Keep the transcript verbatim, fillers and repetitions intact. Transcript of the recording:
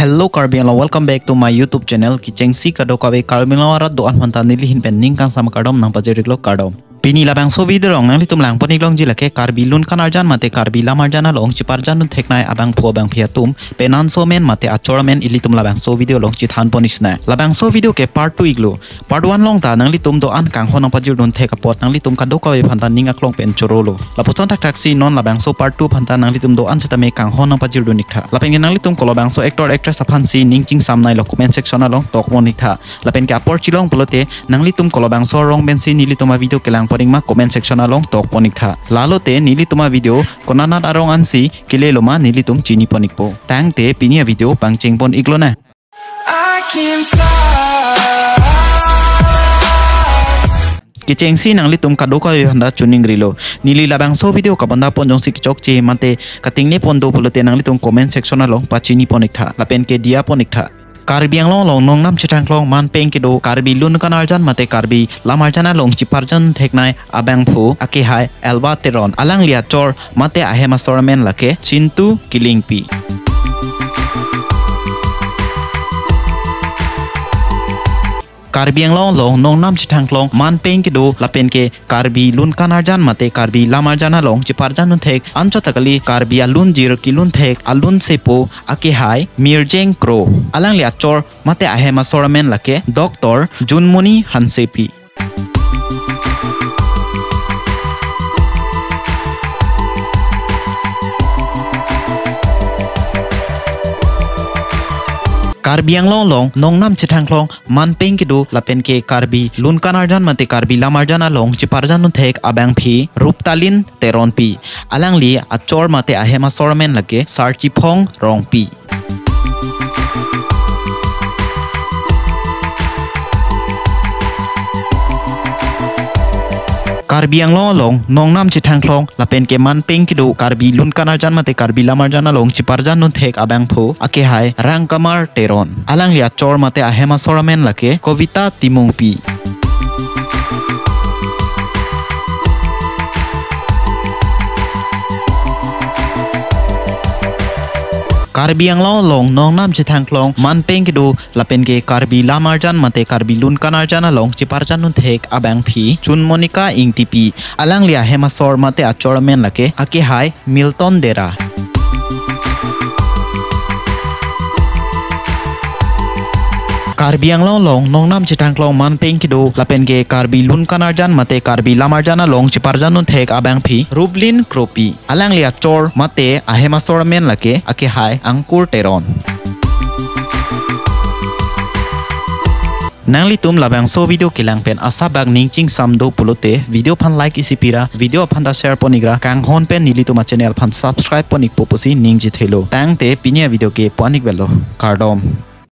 Hello Karbi Anglong, welcome back to my YouTube channel. Kechengsi kadokave Karbi Anglong arat do-an aphanta neli ahin pen ning kangsam kardom nangpajir-iklo, kardom. Pini labangso video along nanglitum langpon-iklongji lake Karbi lun kan arjan mate Karbi lam arjan along cheparjan dun theknei abangphu abangphi atum, penanso amen mate achor amen ilitum labangso video along chethanpon-iksinang. Labangso video ke part two-iklo. Part one along ta nanglitum do-an kanghon nangpajir dun thek apot nanglitum kadokave aphanta ning aklong pen chorolo. Lapuson thakthak si non labangso part two aphanta nanglitum do-an setame kanghon nangpajir dun-iktha. Lapen ke nanglitum kolabangso actor actress aphan si ning chingsamnei lo comment section along tokpon-iktha. Lapen ke apor chelong pulote nanglitum kolabangso arong pensi nelitum avideo kelangpon-ik ma comment section along tokpon-iktha. Lalote nelitum avideo konanat arong ansi kelelo ma nelitum chinipon-ikpo. Tangte pini avideo pangchengpon-iklonang. I can fly. Kechengsi nanglitum kadokave aphanta choningrilo. Neli labangso video kabondapon jongsi kechokche mate katingnepon do pulote nanglitum comment section along pachinipon-iktha. Lapen ke diya pon-iktha. Karbi Anglong along nongnam chethangklong manpeng kedo Karbi lun kan arjan mate Karbi lam arjan along cheparjan theknei abangphu akehai Elva Teron. Alangli achor mate ahem asor amen lake Chintu Killingpi. Karbi Anglong along nongnam chethangklong manpeng kedo lapen ke Karbi lun kan arjan mate Karbi lam arjan along cheparjan dun thek anchot ta kali Karbi alunjir kelun thek alun sepo akehai Mirjeng Kro. Alangli achor mate ahem asor amen lake Doctor Junmoni Hansepi. Karbi Anglong along nongnam chethangklong manpeng kedo lapen ke Karbi lun kan arjan mate Karbi lam arjan along cheparjan dun thek abangphi Ruptalin Teronpi. Alangli achor mate ahem asor amen lake Sarchiphong Rongpi. Karbi Anglong along nongnam chethangklong lapen ke manpeng kedo Karbi lun kan arjan mate Karbi lam arjan along cheparjan dun thek abangphu akehai Rangkamar Teron. Alangli achor mate ahem asor amen lake Kovita Timungpi. Karbi Anglong along nongnam chethangklong manpeng kedo lapen ke Karbi lam arjan mate Karbi lun kan arjan along cheparjan dun thek abangphi Chunmonika Ingtipi. Alangli ahem asor mate achor amen lake akehai Milton Dera. Karbi Anglong along nongnam chethangklong manpeng kedo lapen ke Karbi lun kan arjan mate Karbi lam arjan along cheparjan dun thek abangphi Rublin Kropi. Alangli achor mate ahem asor amen lake akehai Angkur Teron. Nanglitum labangso video kelang pen asabak ning chingsam do pulote video aphan like isi pira, video aphanta share pon-ikra, kanghon pen nelitum achannel aphan subscribe pon-ikpo pusi ningjethelo. Tangte pini avideo ke pu-an-ik velo. Kardom.